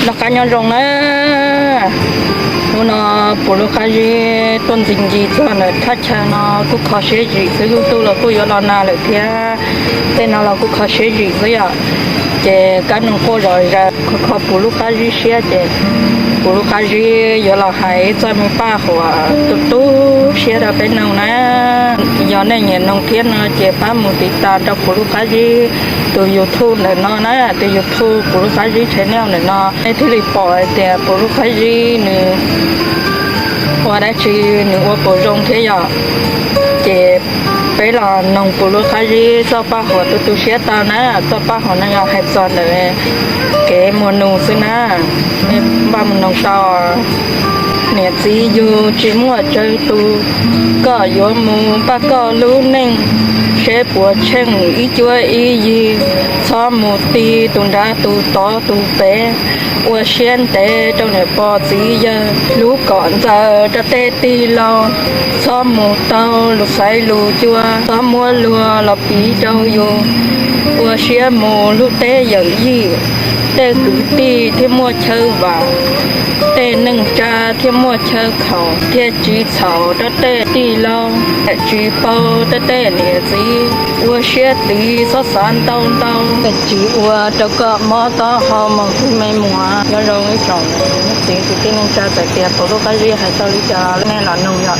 Noj qab nyob zoo na. Hnub no puv lub qab zib tuaj ntxi ncig txog ntawm thaj chaw no kuj kho siab zim xwb, lub ntuj los kuj yuav los nag lawm thiab. Tej no los kuj kho siab zim xwb yom. Ces kab noog quaj zom zaws, kho kho puv lub qab zib siab ces puv lub qab zib yuav los hais ib txoj me paj huam tu tu siab rau peb noog na. Yog nej nyiam noog thiab no ces pab mus tiv tas rau puv lub qab zib tus YouTube ntawm no na, tus YouTube puv lub qab zib channel ntawm no, nej thiaj li pom hais tias puv lub qab zib nws ua dab tsi, nws ua puas zoo thiab yom. Ces peb los noog puv lub qab zib txoj paj huam tu tu siab tau na. Txoj paj huam no yog hais txog ntawm kev muag nus xwb na. Nej npaj mus noog tau. Niam txiv yug tsis muaj tsawg tus, koj yuav mus npaj koj lub neej, seb puas tsheej ib cuab ib yig, txhob mus ti tus nrad tus tod tus pem, ua siab ntev rau niam pog txiv yawg, hlub kom ntxaws rau tej tij laug, txhob mus taug lus xaiv lus cua, txhob muab luag los piv rau yus, ua siab mus hlub tej yawm yij, tej kwv tij thiaj muaj chaw vam, tej neej tsa thiaj muaj chaw khaum, thiaj tsis txhaum rau tej tij laug, tsis paub rau tej niam txiv, ua siab tiv txhob xav ntau ntau, tsis ua rau koj mob taub hau mus kwv me muam. Nyob zoo ib tsoom niam txiv kwv tij neej tsa, txawm tias puv lub qab zib hais tau li cas nej los noog yom.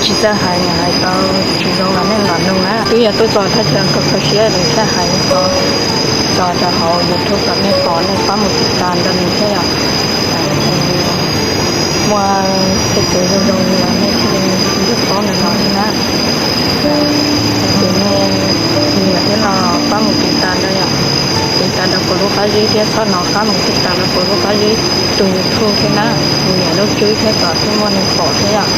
Tsis txawj hais, hais tau tsis zoo los nej los noog na. Twb yog tuaj txog thaj chaw kho kho siab li thiaj hais tau tso rau hauv YouTube kom nej pom, nej pab mus tiv tas nrog nws thiab yom. Muaj tej kev zoo zoo li los nej thiaj li nrog paub ntawm no thiab na. Ces nej nyiam thiab no pab mus tiv tas nrog yom, tiv tas nrog puv lub qab zib thiab txhob no pab mus tiv tas nrog puv lub qab zib tus YouTube thiab na. Kuv niam lub tswb thiab kom thiaj muaj neeg pom thiab yom.